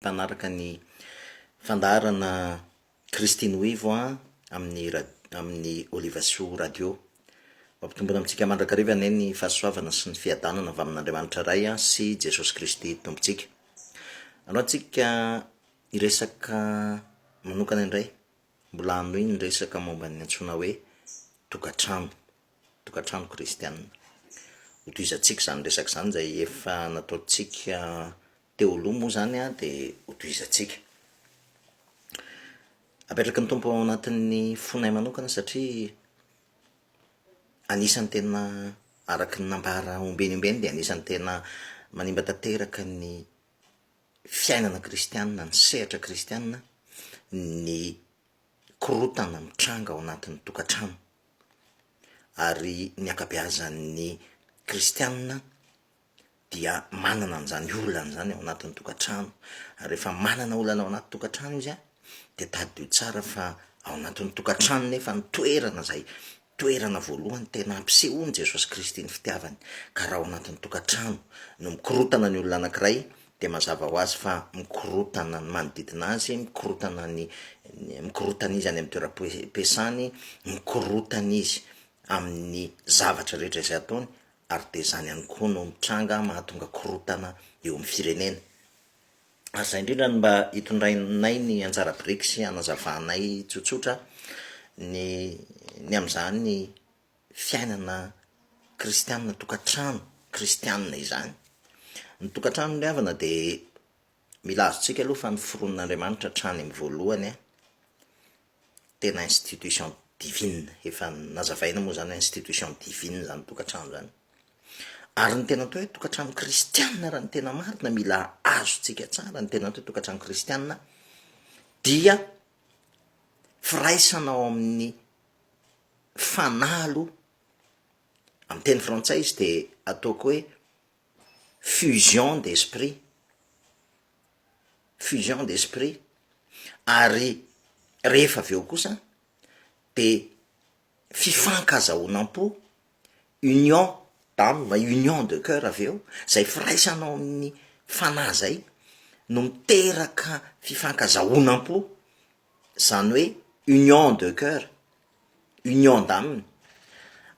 Mpanaraka ny fandaharana Christine Wivo amin'ny amin'ny Olivasoa Radio. Mampitombona amintsika mandrakariva anie ny fahasoavana sy ny fiadanana avy amin'Andriamanitra Ray sy Jesosy Kristy Tompontsika. Androany tsika hiresaka manokana indray, mbola hanohy ny resaka momba ny antsoina hoe tokantrano, tokantrano kristiana. Hotohizantsika izany resaka izany izay efa nataontsika Teo aloha moa izany dia hotohizantsika. Apetraky ny Tompo ao anatin'ny fonay manokana satria anisan'ny tena araka ny nambara ombieny ombieny dia anisan'ny tena manimba tanteraka ny fiainana kristianina, ny sehatra kristianina ny korontana mitranga ao anatin'ny tokantrano ary ny ankabeazan'ny kristianina dia manana an'izany olana izany ao anatin'ny tokantrano, ary rehefa manana olana ao anaty tokantrano izy an, dia tadidio tsara fa ao anatin'ny tokantrano nefa ny toerana izay toerana voalohany tena ampisehoan'i Jesosy Kristy ny fitiavany, ka raha ao anatin'ny tokantrano no mikorotana ny olona anankiray dia mazava ho azy fa mikorotana ny manodidina azy, mikorotana ny mikorotana izy any amin'ny toeram-piasany, mikorotana izy amin'ny zavatra rehetra izay ataony, ary dia izany ihany koa no mitranga mahatonga korontana eo amin'ny firenena. Ary izay indrindra no mba hitondrainay ny anjara biriky sy hanazavanay tsotsotra ny ny amin'izany fiainana kristianina tokantrano kristianina izany. Ny tokantrano ry havana dia mila azontsika aloha fa noforonin'Andriamanitra hatrany amin'ny voalohany tena institution divine, efa nazavaina moa zany hoe institution divine zany tokantrano zany, ary ny tena atao hoe tokantrano kristianina raha ny tena marina mila azontsika tsara ny tena atao hoe tokantrano kristianina dia firaisana ao amin'ny fanahy aloha, amin'ny teny frantsay izy de ataoko hoe fusion d'esprit, fusion d'esprit, ary rehefa avy eo kosa de fifankazahoana am-po, union d'âme, union de coeur avy eo, zay firaisana ao amin'ny fanahy zay no miteraka fifankazahoana am-po, zany hoe union de coeur, union d'âme,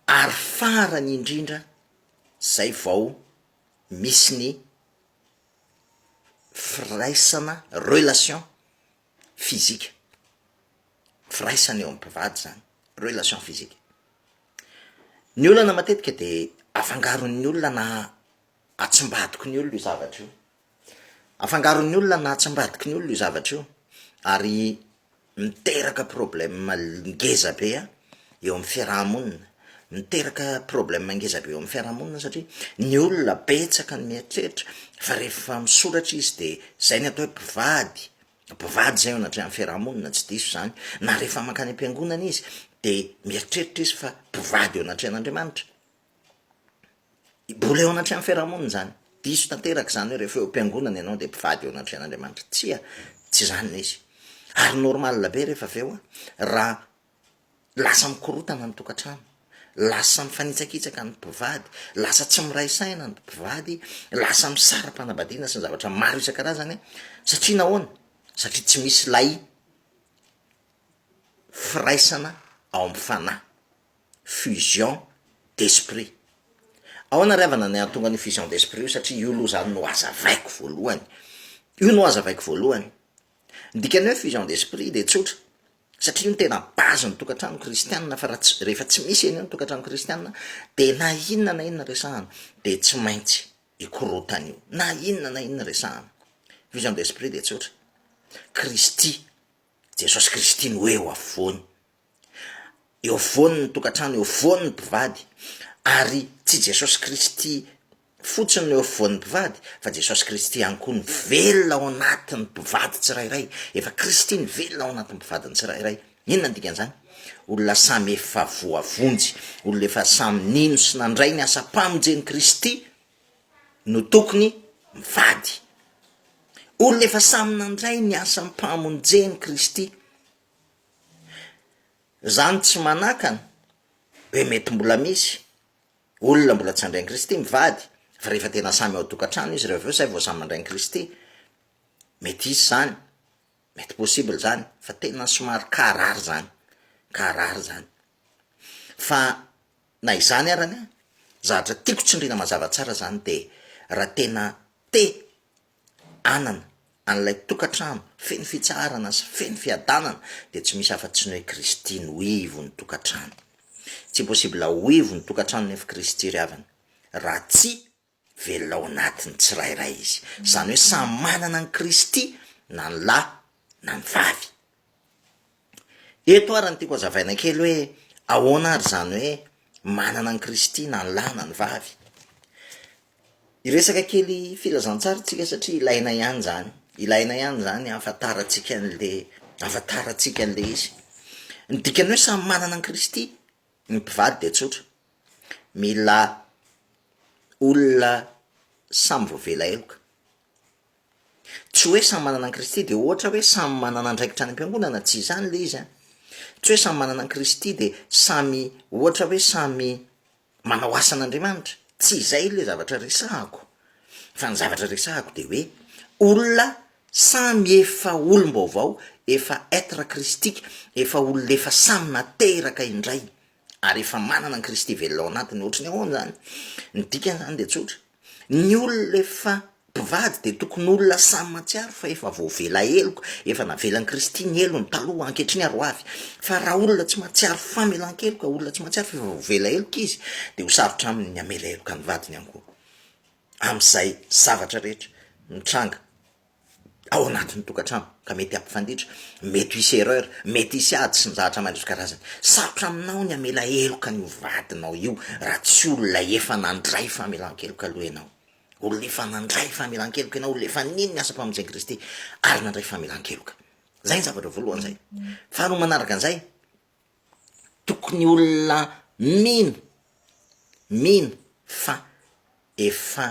ary farany indrindra zay vao misy ny firaisana relation physique, firaisana eo amin'ny mpivady zany, relation physique. Ny olana matetika de afangaron'ny olona na atsimbadiky ny olona io zavatra io, afangaron'ny olona na atsimbadiky ny olona io zavatra io ary Miteraka problème ngeza be an eo amin'ny fiaraha-monina, miteraka problème ngeza be eo amin'ny fiaraha-monina satria ny olona betsaka ny mieritreritra fa rehefa misoratra izy de zay ny atao hoe mpivady, mpivady zay eo anatrehan'ny fiaraha-monina tsy diso zany, na rehefa mankany am-piangonana izy de mieritreritra izy fa mpivady eo anatrehan'Andriamanitra. Mbola eo anatrehan'ny fiarahamonina izany. Diso tanteraka izany hoe rehefa eo am-piangonana ianao dia mpivady eo anatrehan'Andriamanitra. Tsia, tsy izany ilay izy. Ary normal be rehefa avy eo raha lasa mikorontana ny tokantrano, lasa mifanitsakitsaka ny mpivady, lasa tsy miray saina ny mpivady, lasa misara-panambadiana sy ny zavatra maro isan-karazany satria nahoana? Satria tsy misy ilay firaisana ao amin'ny fanahy. fusion d'esprit. Ahoana ry havana ny hahatonga an'io fusion d'esprit io satria io aloha zany no hazavaiko voalohany, io no hazavaiko voalohany. Ny dikan'ny hoe fusion d'esprit de tsotra, satria io no tena base-n'ny tokantrano kristianina fa raha tsy, rehefa tsy misy an'io ny tokantrano kristianina de na inona na inona resahana de tsy maintsy hikorontana io, na inona na inona resahana. Fusion d'esprit de tsotra, Kristy, Jesosy Kristy no eo afovoany. Eo afovoany ny tokantrano, eo afovoany ny mpivady, ary tsy Jesosy Kristy fotsiny no eo afovoan'ny mpivady, fa Jesosy Kristy ihany koa no velona ao anatin'ny mpivady tsirairay, efa Kristy no velona ao anatin'ny mpivadiny tsirairay. Inona ny dikan'izany? Olona samy efa voavonjy, olona efa samy nino sy nandray ny asam-pamonjen'i Kristy no tokony mivady. Olona efa samy nandray ny asam-pamonjen'i Kristy. Zany tsy manakana hoe mety mbola misy olona mbola tsy handray an'i Kristy mivady fa rehefa tena samy ao an-tokantrano izy ireo avy eo zay vao samy mandray an'i Kristy. Mety hisy zany, mety possible zany, fa tena somary cas rare zany, cas rare zany. Fa na izany arany an, zavatra tiako tsindriana mazava tsara zany de raha tena te hanana an'ilay tokantrano feno fitsaharana sy feno fiadanana de tsy misy afa-tsy ny hoe Kristy no ivon'ny tokantrano. Tsy possible ho ivon'ny tokantrano nefa Kristy ry havana raha tsy velona ao anatin'ny tsirairay izy. Izany hoe samy manana an'i Kristy na ny lahy na ny vavy. Eto ary no tiako hazavaina kely hoe ahoana ary izany hoe manana an'i Kristy na ny lahy na ny vavy. Hiresaka kely filazantsara tsika satria ilaina ihany izany, ilaina ihany izany ahafantarantsika an'le ahafantarantsika an'le izy. Ny dikan'ny hoe samy manana an'i Kristy ny mpivady dia tsotra, mila olona samy voavela heloka. Tsy hoe samy manana an'i Kristy dia ohatra hoe samy manana andraikitra any am-piangonana, tsy izany ilay izy an! Tsy hoe samy manana an'i Kristy dia samy ohatra hoe samy manao asan'Andriamanitra, tsy izay ilay zavatra resahako, fa ny zavatra resahako dia hoe olona samy efa olom-baovao, efa être christique, efa olona efa samy nateraka indray, ary efa manana an'i Kristy velona ao anatiny, ohatry ny ahoana izany? Ny dikany izany dia tsotra, ny olona efa mpivady dia tokony olona samy mahatsiaro fa efa voavela heloka, efa navelan'i Kristy ny helony taloha, ankehitriny ary ho avy, fa raha olona tsy mahatsiaro famelan-keloka, olona tsy mahatsiaro fa efa voavela heloka izy, dia ho sarotra aminy ny hamela heloka ny vadiny ihany koa, amin'izay zavatra rehetra mitranga. ao anatin'ny tokantrano ka mety hampifanditra, mety hisy erreur, mety hisy ady sy ny zavatra maro isan-karazany. Sarotra aminao ny hamela heloka an'io vadinao io raha tsy olona efa nandray famelan-keloka aloha ianao. Olona efa nandray famelan-keloka ianao, olona efa nino ny asam-pamonjen'i Kristy ary nandray famelan-keloka. Izay ny zavatra voalohany izay. Faharoa manaraka an'izay, tokony olona mino, mino fa efa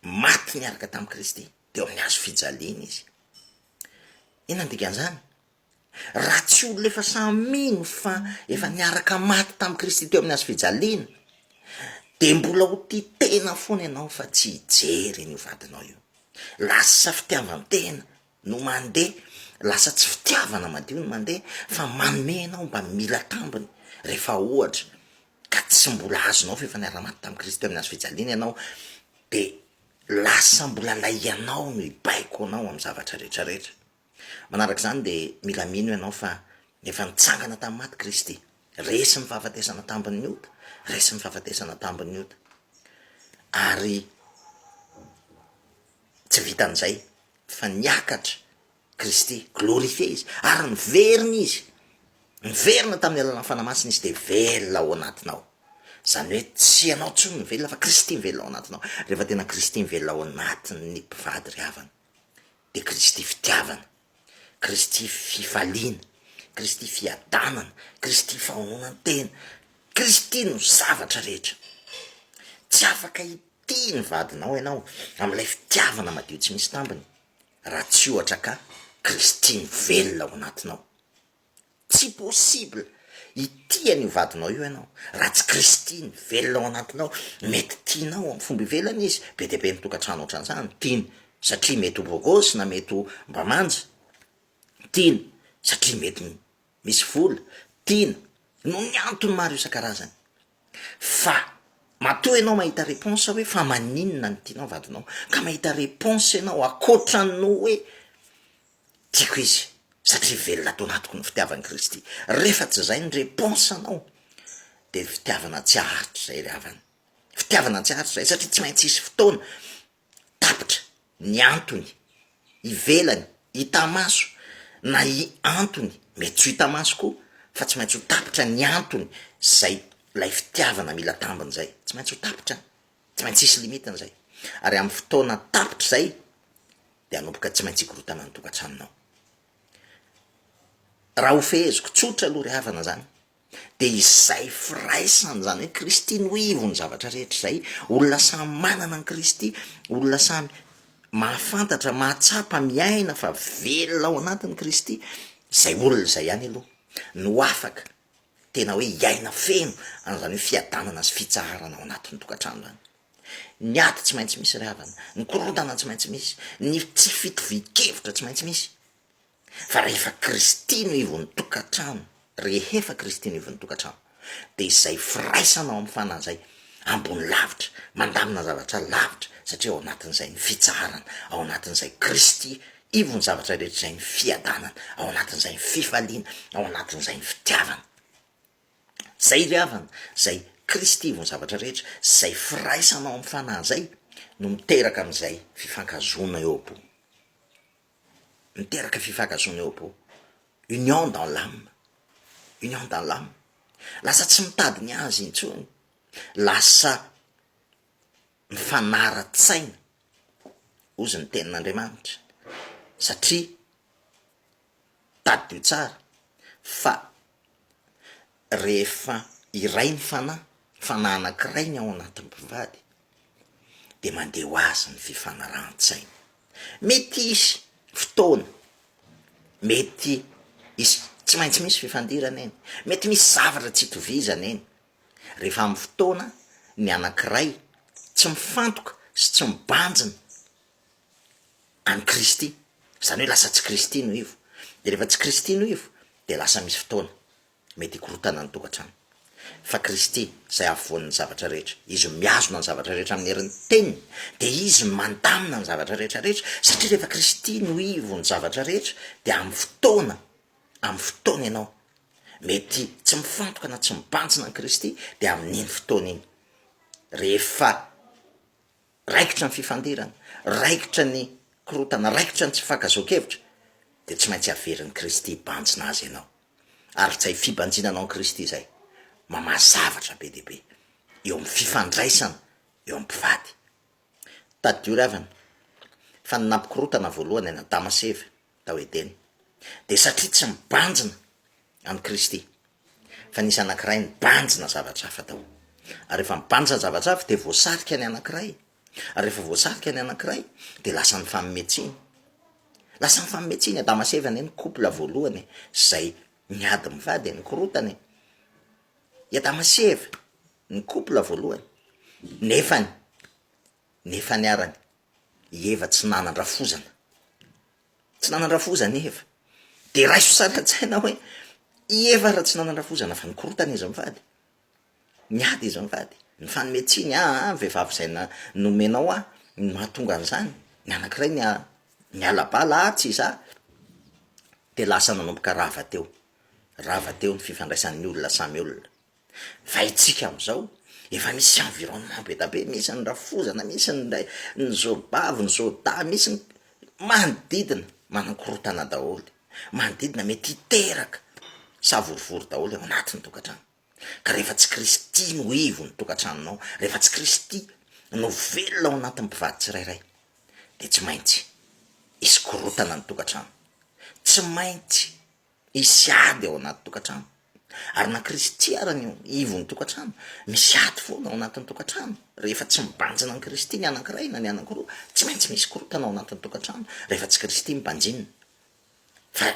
maty niaraka tamin'i Kristy teo amin'ny hazo fijaliana izy. Inona ny dikan'izany? Raha tsy olona efa samy mino fa efa niaraka maty tamin'i Kristy teo amin'ny hazo fijaliana, dia mbola ho tia tena foana ianao fa tsy hijery an'io vadinao io. Lasa fitiavan-tena no mandeha, lasa tsy fitiavana madio no mandeha fa manome ianao mba mila tambiny rehefa ohatra ka tsy mbola azonao fa efa niara-maty tamin'i Kristy teo amin'ny hazo fijaliana ianao dia lasa mbola ilay ianao no hibaiko anao amin'ny zavatra rehetra rehetra. Manaraka izany dia mila mino ianao fa efa nitsangana tamin'ny maty Kristy, resy ny fahafatesana tambin'ny ota, resy ny fahafatesana tambin'ny ota. Ary tsy vitan'izay fa niakatra Kristy, glorifié izy, ary niverina izy, niverina tamin'ny alalan'ny Fanahy Masina izy dia velona ao anatinao. Izany hoe tsy ianao intsony no velona fa Kristy mivelona ao anatinao. Rehefa tena Kristy mivelona ao anatin'ny mpivady ry havana, dia Kristy fitiavana, Kristy fifaliana, Kristy fiadanana, Kristy fahononan-tena, Kristy no zavatra rehetra. Tsy afaka hitia ny vadinao ianao amin'ilay fitiavana madio tsy misy tambiny. raha tsy ohatra ka Kristy mivelona ao anatinao. Tsy possible hitia an'io vadinao io ianao raha tsy Kristy mivelona ao anatinao, mety tianao amin'ny fomba ivelany izy, be dia be ny tokantrano ohatran'izany, tiany satria mety ho beau gosse na mety ho mba manja, tiany satria mety misy vola, tiana noho ny antony maro isan-karazany. Fa matoa ianao mahita réponse hoe fa maninona no tianao vadinao, ka mahita réponse ianao ankoatran'ny hoe tiako izy satria velona ato anatiko ny fitiavan'i Kristy, rehefa tsy izay ny réponse anao de fitiavana tsy haharitra izay ry havana, fitiavana tsy haharitra izay satria tsy maintsy hisy fotoana tapitra ny antony ivelany hita maso na i antony mety tsy ho hita maso koa fa tsy maintsy ho tapitra ny antony zay lay fitiavana mila tambiny zay, tsy maintsy ho tapitra, tsy maintsy hisy limitiny zay, ary amin'ny fotoana tapitra zay de hanomboka tsy maintsy hikorotana ny tokantranonao. Raha ho feheziko tsotra aloha ry havana zany Dia izay firaisana, izany hoe Kristy no ivon'ny zavatra rehetra izay, olona samy manana an'i Kristy, olona samy mahafantatra, mahatsapa, miaina fa velona ao anatiny Kristy, izay olona izay ihany aloha no afaka tena hoe hiaina feno an'izany hoe fiadanana sy fitsaharana ao anatin'ny tokantrano izany. Ny ady tsy maintsy misy ry havana, ny korontana tsy maintsy misy, ny tsy fitovian-kevitra tsy maintsy misy. Fa rehefa Kristy no ivon'ny tokantrano, rehefa Kristy no ivon'ny tokantrano, dia izay firaisana ao amin'ny fanahy izay ambony lavitra, mandamina zavatra lavitra, satria ao anatin'izay ny fitsaharana, ao anatin'izay Kristy ivon'ny zavatra rehetra izay ny fiadanana, ao anatin'izay ny fifaliana, ao anatin'izay ny fitiavana. Izay ry havana, izay Kristy ivon'ny zavatra rehetra, izay firaisana ao amin'ny fanahy izay no miteraka an'izay fifankahazoana eo am-po. Miteraka fifankahazoana eo am-po, union dans l'âme, union dans l'âme, lasa tsy mitady ny azy intsony, lasa mifanara-tsaina, hozy ny tenin'Andriamanitra, satria tadidio tsara fa rehefa iray ny fanahy, fanahy anankiray ny ao anatin'ny mpivady, dia mandeha ho azy ny fifanarahan-tsaina. Mety hisy fotoana, mety hisy, tsy maintsy misy fifandirana eny, mety misy zavatra tsy itovizana eny, rehefa amin'ny fotoana ny anankiray tsy mifantoka sy tsy mibanjina an'i Kristy, izany hoe lasa tsy Kristy no ivo, de rehefa tsy Kristy no ivo de lasa misy fotoana mety hikorontana ny tokantrano, fa Kristy izay afovoan'ny zavatra rehetra, Izy no mihazona ny zavatra rehetra amin'ny herin'ny teniny, de Izy no mandamina ny zavatra rehetra rehetra, satria rehefa Kristy no ivon'ny zavatra rehetra de amin'ny fotoana, amin'ny fotoana ianao mety tsy mifantoka na tsy mibanjina an'i Kristy de amin'iny fotoana iny rehefa Raikitra ny fifandirana, raikitra ny korontana, raikitra ny tsy fifankazahoan-kevitra, dia tsy maintsy averin'i Kristy hibanjina azy ianao. Ary izay fibanjinanao an'i Kristy izay, mamaha zavatra be dia be eo amin'ny fifandraisana eo amin'ny mpivady. Tadidio ry havana, fa ny nampikorontana voalohany an'i Adama sy Eva tao Edena, dia satria tsy mibanjina an'i Kristy, fa nisy anankiray nibanjina zavatra hafa tao. Ary rehefa mibanjina zavatra hafa dia voasarika ny anankiray. Ary rehefa voasarika ny anankiray dia lasa nifanome tsiny. Lasa nifanome tsiny Adama sy Eva anie ny couple voalohany izay niady mivady e, nikorontana e. I Adama sy Eva ny couple voalohany. Nefany, nefany arany i Eva tsy nanan-drafozana. Tsy nanan-drafozana i Eva. Dia raiso sary an-tsaina hoe i Eva raha tsy nanan-drafozana fa nikorontana izy mivady. Niady izy mivady. Nifanome tsiny, aa vehivavy izay nomenao ahy no mahatonga an'izany. Ny anankiray niala bala, ah tsy izaho. Dia lasa nanomboka rava teo. Rava teo ny fifandraisan'ny olona samy olona. Fa itsika amizao efa misy environnement be da be, misy ny rafozana, misy ny ray, ny zobavy, ny zodahy, misy ny manodidina manakorotana daholo, manodidina mety hiteraka savorovoro daholo ao anatin'ny tokantrano, ka rehefa tsy Kristy no ivon'ny tokantranonao, rehefa tsy Kristy no velona ao anatin'ny mpivady tsirairay de tsy maintsy hisy korotana ny tokantrano, tsy maintsy Hisy ady ao anaty tokantrano. Ary na Kristy ara ny ivon'ny tokantrano, misy ady foana ao anatin'ny tokantrano. Rehefa tsy mibanjina an'i Kristy ny anankiray na ny anankiroa, tsy maintsy misy korontana ao anatin'ny tokantrano rehefa tsy Kristy mibanjinina. Fa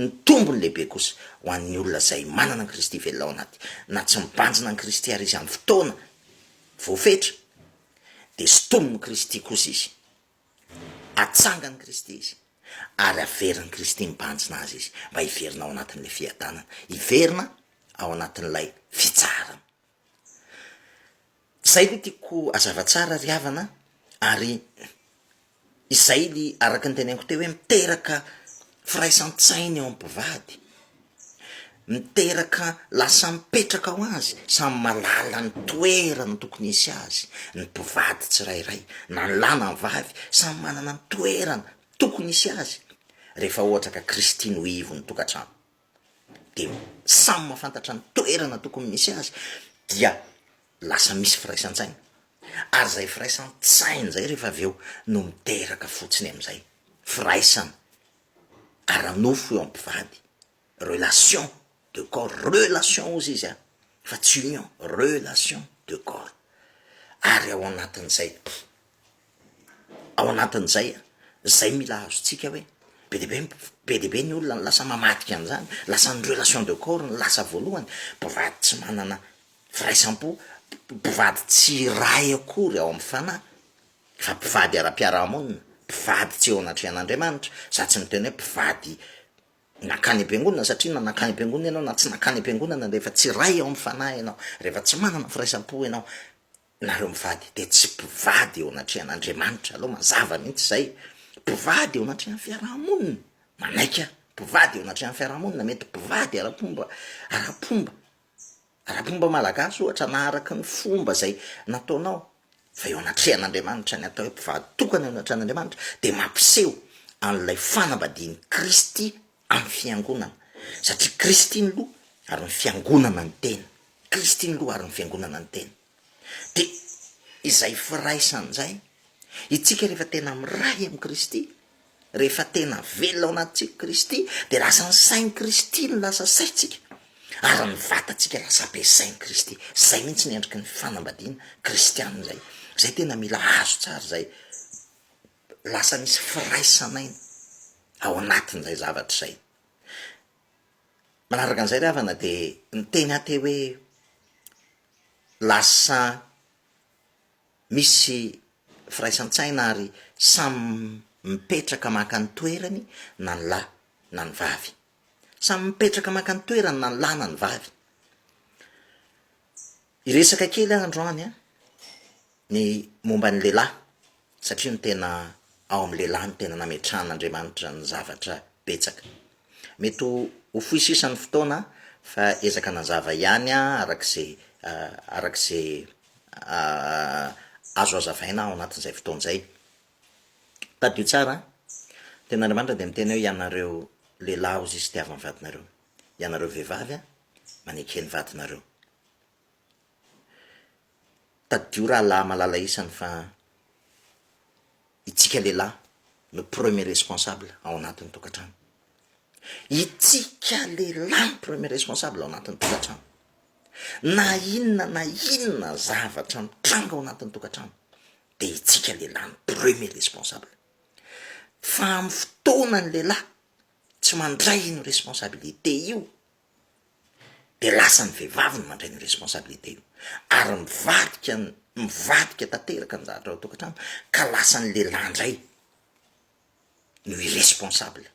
ny tombony lehibe kosa ho an'ny olona izay manana an'i Kristy velona ao anaty, na tsy mibanjina an'i Kristy ary izy amin'ny fotoana voafetra, dia sintomin'i Kristy kosa izy. Atsangan'i Kristy izy, ary averin'i Kristy mibanjina azy izy, mba hiverina ao anatin'ilay fiadanana, hiverina ao anatin'ilay fitsaharana. Izay aloha tiako hazava tsara ry havana, ary izay ny araka ny teneniko teo hoe miteraka firaisan-tsaina eo amin'ny mpivady. Miteraka lasa mipetraka ho azy, samy mahalala ny toerana tokony hisy azy ny mpivady tsirairay, na ny lahy na ny vavy, samy manana ny toerana tokony hisy azy, rehefa ohatra ka Kristy no ivon'ny tokantrano, dia samy mahafantatra ny toerana tokony misy azy, dia lasa misy firaisan-tsaina, ary izay firaisan-tsaina izay rehefa avy eo no miteraka fotsiny amin'izay firaisana ara-nofo eo amin'ny mpivady, relation de corps, relation hozy izy an, fa tsy union, relation de corps, ary ao anatin'izay, ao anatin'izay an, zay mila azontsika hoe, be dia be, be dia be ny olona no lasa mamadika an'izany, lasa ny relation de corps no lasa voalohany, mpivady tsy manana firaisam-po. mpivady tsy iray akory ao amin'ny fanahy, fa mpivady ara-piarahamonina, mpivady tsy eo anatrehan'Andriamanitra, za tsy miteny hoe mpivady nankany am-piangonana satria na nankany am-piangonana ianao na tsy nankany am-piangonana rehefa tsy iray ao amin'ny fanahy ianao, rehefa tsy manana firaisam-po ianao, nareo mivady dia tsy mpivady eo anatrehan'Andriamanitra, aleo mazava mihitsy izay, mpivady eo anatrehan'ny fiarahamonina, manaiky aho, mpivady eo anatrehan'ny fiarahamonina, mety mpivady ara-pomba, ara-pomba, ara-pomba malagasy ohatra na araka ny fomba izay nataonao, fa eo anatrehan'Andriamanitra, ny atao hoe mpivady tokana eo anatrehan'Andriamanitra dia mampiseho an'ilay fanambadian'i Kristy amin'ny fiangonana, satria Kristy ny loha ary ny fiangonana ny tena. Kristy ny loha ary ny fiangonana ny tena. Dia izay firaisana izay, itsika rehefa tena miray amin'i Kristy, rehefa tena velona ao anatintsika Kristy, dia lasa ny sain'i Kristy no lasa saintsika, ary ny vatantsika lasa ampiasain'i Kristy. Izay mihitsy ny endriky ny fanambadiana kristiana izay. Izay tena mila azo tsara izay. Lasa misy firaisan'aina ao anatin'izay zavatra izay. Manaraka an'izay ry havana dia niteny aho teo hoe lasa misy firaisan-tsaina ary samy mipetraka maka ny toerany na ny lahy na ny vavy. Samy mipetraka maka ny toerany na ny lahy na ny vavy. Hiresaka kely aho androany an, ny momba ny lehilahy, satria ny tena ao amin'ny lehilahy no tena nametrahan'Andriamanitra ny zavatra betsaka. Mety ho fohy sisa ny fotoana fa ezaka nazava ihany aho araka izay araka izay azo hazavaina ao anatin'izay fotoana izay. Tadidio tsara an, ny tenin'Andriamanitra dia miteny hoe ianareo lehilahy hozy izy tiavo ny vadinareo, ianareo vehivavy an, maneke ny vadinareo. Tadidio rahalahy malala isany fa itsika lehilahy no premier responsable ao anatin'ny tokantrano. Itsika lehilahy no premier responsable ao anatin'ny tokantrano. Na inona na inona zavatra mitranga ao anatin'ny tokantrano dia itsika lehilahy no premier responsable. Fa amin'ny fotoana ny lehilahy tsy mandray io responsabilité io de lasa ny vehivavy no mandray ny responsabilité io ary mivadika mivadika tanteraka ny zavatra ao an-tokantrano ka lasa ny lehilahy indray no irresponsable.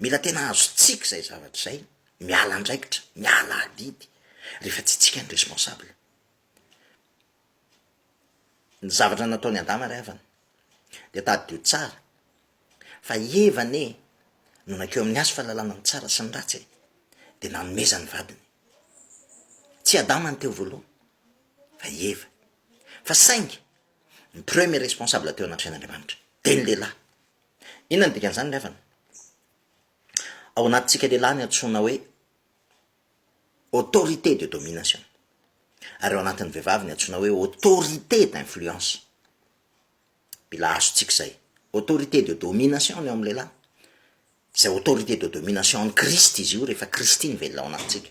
Mila tena azontsika izay zavatra izay, miala andraikitra, miala adidy rehefa tsy tsika ny responsable. Ny zavatra nataon'i Adama ry havana dia tadidio tsara Fa i Eva anie no nankeo amin'ny hazo fahalalana ny tsara sy ny ratsy e, dia nanomezany vadiny. Tsy Adama no teo voalohany fa i Eva. Fa saingy ny premier responsable teo anatrehan'Andriamanitra dia ny lehilahy. Inona no dikan'izany ry havana? Ao anatintsika lehilahy ny antsoina hoe autorité de domination, ary ao anatin'ny vehivavy ny antsoina hoe autorité d'influence. Mila azontsika izay. Autorité de domination ny ao amin'ny lehilahy. Izay autorité de domination an'i Kristy izy io rehefa Kristy no velona ao anatintsika.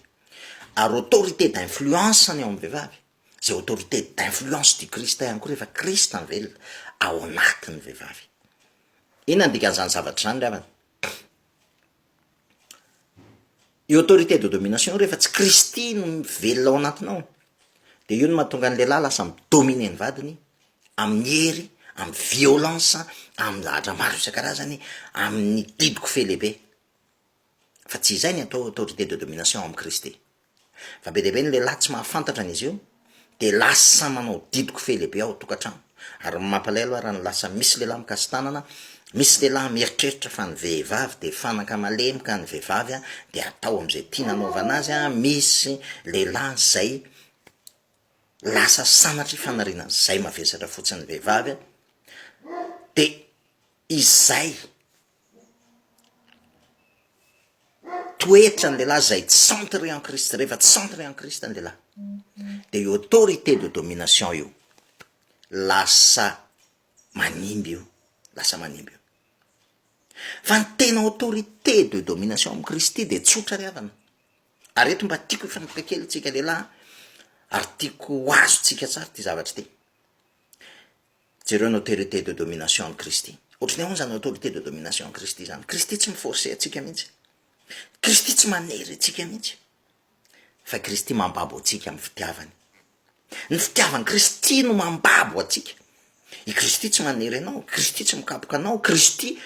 Ary autorité d'influence ny ao amin'ny vehivavy. Izay autorité d'influence du Christ ihany koa rehefa Kristy no velona ao anatin'ny vehivavy. Inona ny dikan'izany zavatra izany ry havana? Io autorité de domination io rehefa tsy Kristy no mivelona ao anatinao de io no mahatonga ny lehilahy lasa mi-dominer ny vadiny amin'ny hery, amin'ny violence, amin'ny zavatra maro isan-karazany, amin'ny didiko fe lehibe. Fa tsy izay ny atao autorité de domination ao amin'i Kristy. Fa be dia be ny lehilahy tsy mahafantatra an'izy io dia lasa manao didiko fe lehibe ao an-tokantrano. Ary ny mampalahelo ara ny lasa misy lehilahy mikasi-tanana, misy lehilahy mieritreritra fa ny vehivavy dia fanaka malemy ka ny vehivavy dia atao amin'izay tiana anaovana azy, misy lehilahy izay lasa sanatria fanariana an'izay mavesatra fotsiny ny vehivavy dia izay Toetra ny lehilahy zay tsy centré en Christ, rehefa tsy centré en Christ ny lehilahy de io autorité de domination io lasa manimba io, lasa manimba io. Fa ny tena autorité de domination amin'i Kristy de tsotra ry havana, ary eto mba tiako hifantoka kely tsika lehilahy ary tiako ho azontsika tsara ty zavatra ty. Jereo ny autorité de domination an'i Kristy. Ohatry ny ahoana izany autorité de domination an'i Kristy izany? Kristy tsy mi-forcer antsika mihitsy. Kristy tsy manery antsika mihitsy. Fa Kristy mambabo antsika amin'ny fitiavany. Ny fitiavan'i Kristy no mambabo antsika. I Kristy tsy manery anao, Kristy tsy mikapoka anao, Kristy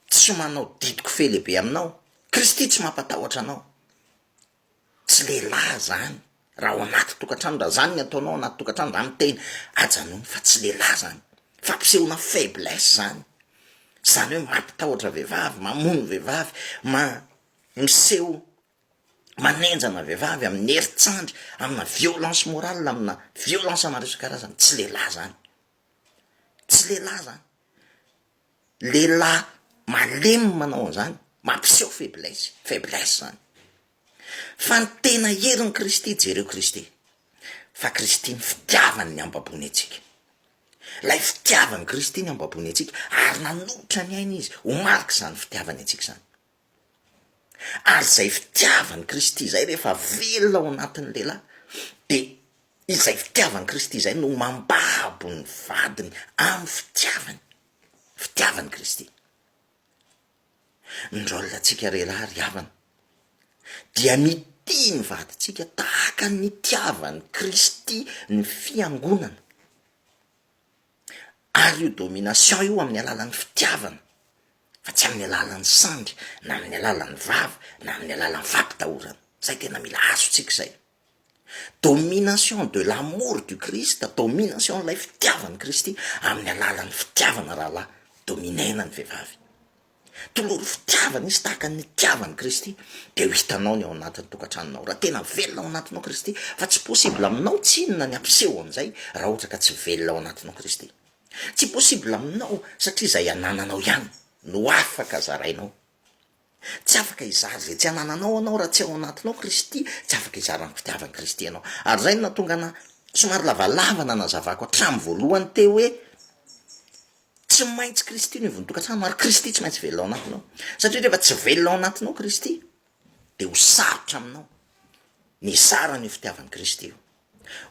tsy manao didiko fe lehibe aminao, Kristy tsy mampatahotra anao. Tsy lehilahy zany raha ao anaty tokantrano, raha zany ny ataonao ao anaty tokantrano, raha miteny ajanony fa tsy lehilahy zany, fampisehoana faiblesse zany, zany hoe mampitahotra vehivavy, mamono vehivavy, ma- miseho manenjana vehivavy amin'ny herin-tsandry, amina violence morale, amina violence maro isan-karazany, tsy lehilahy zany, tsy lehilahy zany. Lehilahy malemy manao an'izany, mampiseho faiblesse, faiblesse zany. Fa ny tena herin'i Kristy, jereo Kristy, fa Kristy ny fitiavany ny hambaboany antsika. Ilay fitiavan'i Kristy ny hambaboany antsika, ary nanolotra ny ainy Izy ho marik'izany fitiavany antsika izany. Ary izay fitiavan'i Kristy izay rehefa velona ao anatin'ny lehilahy dia izay fitiavan'i Kristy izay no mambabo ny vadiny amin'ny fitiavany, fitiavan'i Kristy. Ny rôle antsika lehilahy ry havana dia mitia ny vadintsika tahaka ny nitiavan'i Kristy ny fiangonana. Ary io domination io amin'ny alalan'ny fitiavana fa tsy amin'ny alalan'ny sandry na amin'ny alalan'ny vava na amin'ny alalan'ny fampitahorana. Zay tena mila azontsika izay. Domination de l'amour du Christ, domination ilay fitiavan'i Kristy amin'ny alalan'ny fitiavana rahalahy, dominena ny vehivavy. Tolory fitiavana izy tahaka ny nitiavan'i Kristy dia ho hitanao ny ao anatin'ny tokantranonao raha tena velona ao anatinao Kristy fa tsy possible aminao tsinona ny hampiseho an'izay raha ohatra ka tsy velona ao anatinao Kristy. Tsy possible aminao satria izay anananao ihany no afaka zarainao. Tsy afaka hizara izay tsy anananao anao raha tsy ao anatinao Kristy, tsy afaka hizara ny fitiavan'i Kristy ianao. Ary izay no nahatonga ana somary lavalava nanazavako hatramin'ny voalohany teo hoe Tsy maintsy Kristy no ivon'ny tokantrano ary Kristy tsy maintsy velona ao anatinao. Satria rehefa tsy velona ao anatinao Kristy dia ho sarotra aminao ny hizara an'io fitiavan'i Kristy io.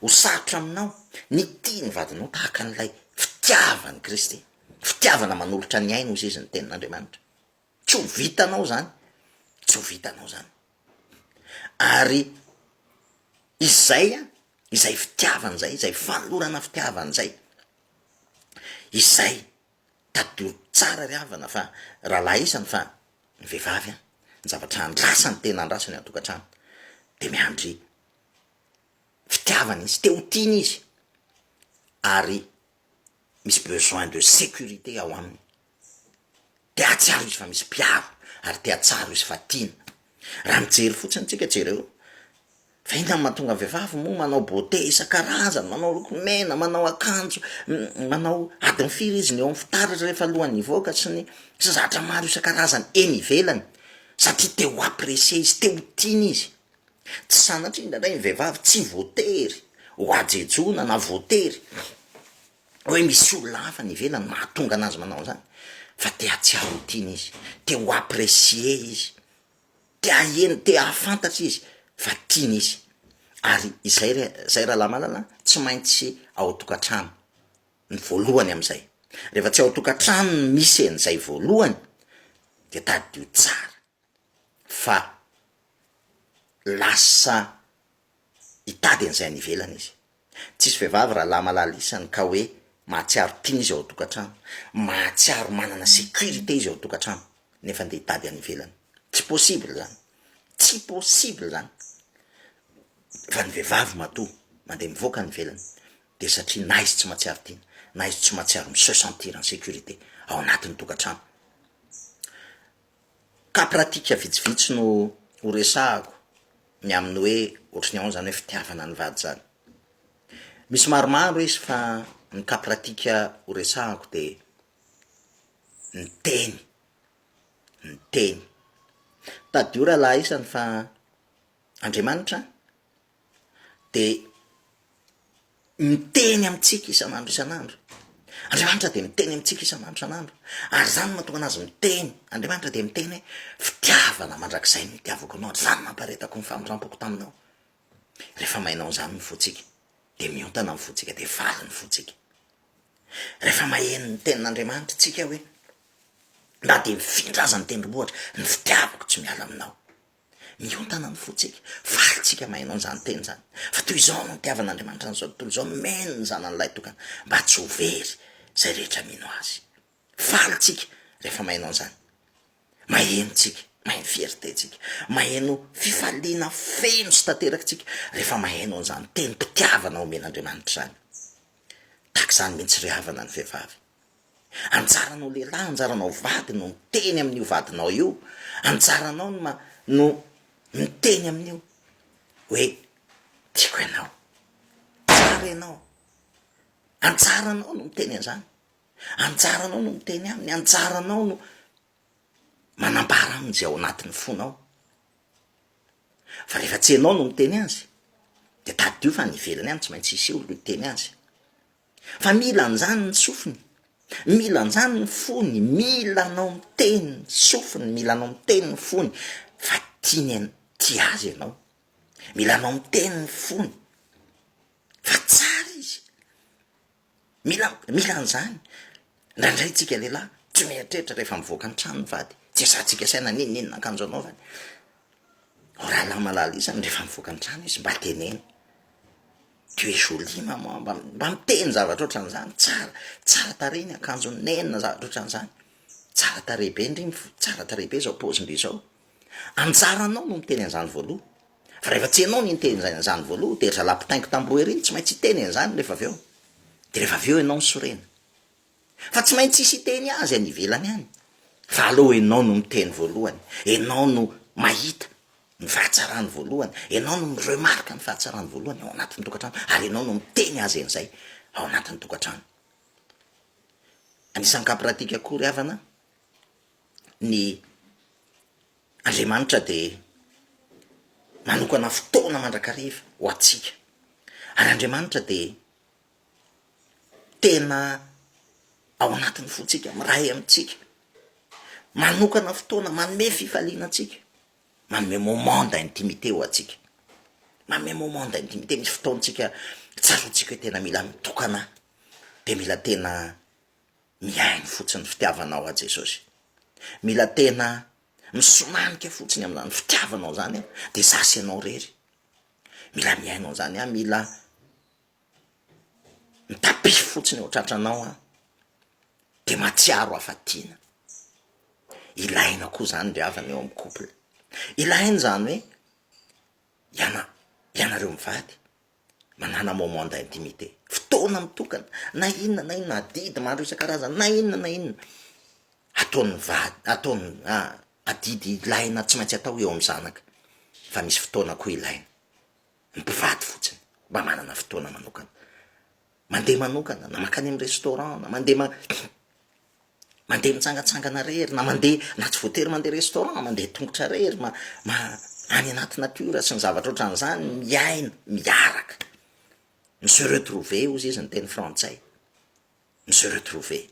Ho sarotra aminao ny hitia ny vadinao tahaka an'ilay fitiavan'i Kristy. Fitiavana manolotra ny aina hozy izy ny tenin'Andriamanitra. Tsy ho vitanao izany, tsy ho vitanao izany. Ary izay, izay fitiavana izay, izay fanolorana fitiavana izay, Izay, tadidio tsara ry havana fa rahalahy isany fa ny vehivavy an, ny zavatra andrasany tena andrasany ao an-tokantrano de miandry fitiavana izy, te ho tiana izy ary misy besoin de sécurité ao aminy. Te hahatsiaro izy fa misy mpiaro ary te hahatsaro izy fa tiana. Raha mijery fotsiny tsika jereo fa inona no mahatonga ny vehivavy moa manao beauté isan-karazany, manao lokomena, manao akanjo, manao adiny firy izy ny eo amin'ny fitaratra rehefa alohan'ny hivoaka sy ny sy zavatra maro isan-karazany eny ivelany satria te ho apprécier izy, te ho tiana izy. Tsy sanatria indraindray ny vehivavy tsy voatery ho hajejoana na voatery hoe misy olona hafa any ivelany mahatonga anazy manao an'izany fa te hahatsiaro ho tiana izy, te ho apprécier izy, te haheno, te hahafantatra izy fa tiana izy, ary izay re, zay rahalahy malala an, tsy maintsy ao an-tokantrano ny voalohany amin'izay, rehefa tsy ao an-tokantrano no misy an'izay voalohany de tadidio tsara fa lasa hitady an'izay any ivelany izy. Tsisy vehivavy rahalahy malala isany ka hoe mahatsiaro tiana izy ao an-tokantrano, mahatsiaro manana sécurité izy ao an-tokantrano nefa ndeha hitady any ivelany. Tsy possible zany, tsy possible zany. Fa ny vehivavy matoa mandeha mivoaka any ivelany de satria na izy tsy mahatsiaro tiana, na izy tsy mahatsiaro mi-se sentir en sécurité ao anatin'ny tokantrano. Cas pratique vitsivitsy no ho resahako ny amin'ny hoe ohatry ny ahoana zany hoe fitiavana ny vady zany. Misy maromaro izy fa ny cas pratique ho resahako de ny teny, ny teny. Tadidio rahalahy isany fa Andriamanitra de miteny amintsika isan'andro isan'andro. Andriamanitra dia miteny amintsika isan'andro isan'andro. Ary izany no mahatonga anazy miteny. Andriamanitra dia miteny hoe, fitiavana mandrakizay no itiavako anao, ary izany no nampaharetako ny famindram-poko taminao. Rehefa mahay an'izany ny fontsika, dia miontana ny fontsika, dia faly ny fontsika. Rehefa maheno ny tenin'Andriamanitra isika hoe, na dia mifindra aza ny tendrombohitra, ny fitiavako tsy miala aminao. Miontana ny fontsika, faly tsika maheno an'izany teny izany, fa toy izao no nitiavan'Andriamanitra an'izao tontolo izao, nomeny ny Zanany lahitokana, mba tsy ho very izay rehetra mino Azy. Faly tsika rehefa maheno an'izany. Maheno tsika, maheno fierté tsika, maheno fifaliana feno sy tanteraka tsika rehefa maheno an'izany tenim-pitiavana omen'Andriamanitra izany. Tahaka izany mihitsy ry havana ny vehivavy. Anjaranao lehilahy, anjaranao vady no miteny amin'io vadinao io, anjaranao no ma- no miteny amin'io hoe tiako ianao, tsara ianao, anjaranao no miteny an'izany, anjaranao no miteny aminy, anjaranao no manambara aminy izay ao anatin'ny fonao. Fa rehefa tsy ianao no miteny azy, de tadidio fa any ivelany any tsy maintsy hisy olona hiteny azy. Fa mila an'izany ny sofiny, mila an'izany ny fony, mila anao miteny ny sofiny, mila anao miteny ny fony fa tiany an- tia azy ianao, mila anao miteny ny fony fa tsara izy, mila mila an'izany. Indraindray tsika lehilahy tsy mieritreritra rehefa mivoaka ny trano ny vady, tsy ezahantsika saina n'inon'inona akanjo anaovany. O rahalahy malala isany rehefa mivoaka ny trano izy mba teneno. Tu es jolie maman, mba mba miteny zavatra ohatran'izany, tsara tsara tarehy ny akanjon'i neny na zavatra ohatran'izany, tsara tarehy be ndry, tsara tarehy be zao paozin-dry zao. Anjaranao no miteny an'izany voaloha, fa rehefa tsy ianao no niteny an'izany voaloha de ry zalahy mpitaingo tamboho ery tsy maintsy hiteny an'izany rehefa avy eo, de rehefa avy eo ianao misorena. Fa tsy maintsy hisy hiteny azy any ivelany any, fa aleo enao no miteny voalohany, enao no mahita ny fahatsarany voalohany, enao no mi-remarque ny fahatsarany voalohany ao anatin'ny tokantrano, ary enao no miteny azy an'izay ao anatin'ny tokantrano. Anisan'ny cas pratique koa ry havana, ny Andriamanitra dia manokana fotoana mandrakariva ho antsika, ary Andriamanitra dia tena ao anatin'ny fontsika, miray amintsika, manokana fotoana, manome fifaliana antsika, manome moment d'intimité ho antsika, manome moment d'intimité, misy fotoantsika tsaroantsika hoe tena mila mitokana aho, de mila tena mihaino fotsiny ny fitiavanao ahy Jesosy, mila tena misomanika fotsiny amin'izany fitiavanao zany aho, de za sy ianao irery, mila mihaino an'izany aho, mila Mitapy fotsiny eo an-tratranao aho de mahatsiaro aho fa tiana. Ilaina koa zany ry havana eo amin'ny couple. Ilaina izany hoe iana- ianareo mivady manana moment d'intimité, fotoana mitokana na inona na inona adidy maro isan-karazany na inona na inona ataon'ny vady, ataon'ny adidy ilaina tsy maintsy atao eo amin'ny zanaka fa misy fotoana koa ilaina. mpivady fotsiny mba manana fotoana manokana, mandeha manokana na mankany amin'ny restaurant na mandeha ma- mandeha mitsangatsangana rery na mandeha na tsy voatery mandeha restaurant mandeha tongotra rery ma- ma- any anaty nature sy ny zavatra ohatran'izany, miaina miaraka, mi-se retrouver hozy izy ny teny frantsay, mi-se retrouver,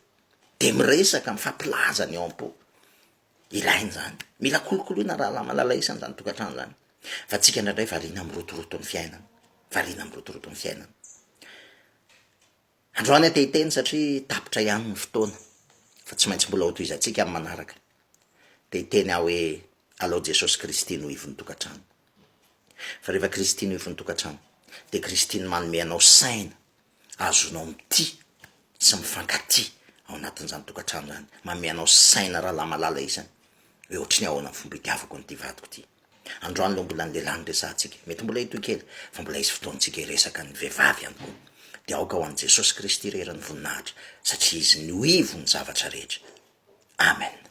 de miresaka mifampilaza ny ao am-po. Ilaina izany. Mila kolokoloina rahalahy malala isany izany tokantrano izany. Fa tsika indraindray variana amin'ny rotoroton'ny fiainana. Variana amin'ny rotoroton'ny fiainana. Androany aho te hiteny satria tapitra ihany ny fotoana. Fa tsy maintsy mbola hotohizantsika amin'ny manaraka. Te hiteny aho hoe alao Jesosy Kristy no ivon'ny tokantrano. Fa rehefa Kristy no ivon'ny tokantrano, dia Kristy no manome anao saina azonao mitia sy mifankatia ao anatin'izany tokantrano izany, manome anao saina rahalahy malala isany hoe ohatry ny ahoana ny fomba itiavako an'ity vadiko ity. Androany aloha mbola ny lehilahy no resahantsika, mety mbola hitohy kely fa mbola hisy fotoantsika hiresaka ny vehivavy ihany koa. Dia aoka ho an'i Jesosy Kristy irery ny voninahitra satria Izy no ivon'ny zavatra rehetra. Amen.